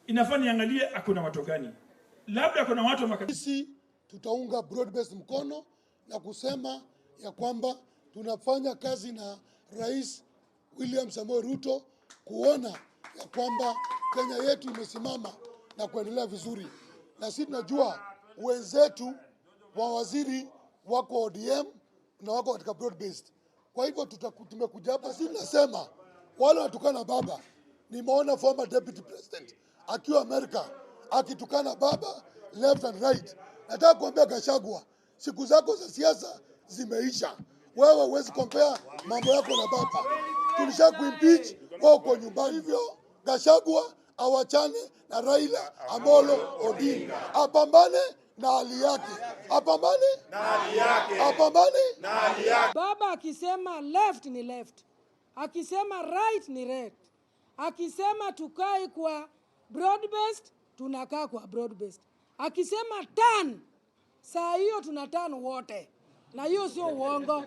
Inafaa niangalie akona watu gani, labda kuna watu wa Sisi tutaunga broad based mkono na kusema ya kwamba tunafanya kazi na Rais William Samoei Ruto kuona ya kwamba Kenya yetu imesimama na kuendelea vizuri, na sisi tunajua wenzetu wa waziri wako ODM na wako katika broad based. Kwa hivyo tumekuja hapa, sisi tunasema wale wanatukana baba. Nimeona former deputy president akiwa Amerika akitukana baba left and right. Nataka kuambia Gachagua, siku zako za siasa zimeisha. Wewe huwezi compare mambo yako na baba. Tulisha kuimpeach, wewe uko nyumbani. Hivyo Gachagua awachane na Raila Amolo Odinga, apambane na hali yake, apambane na hali yake, apambane na hali yake. Baba akisema left ni left, akisema right ni right, akisema tukae kwa broad based tunakaa kwa broad based, akisema turn, saa hiyo tuna turn wote, na hiyo sio uongo.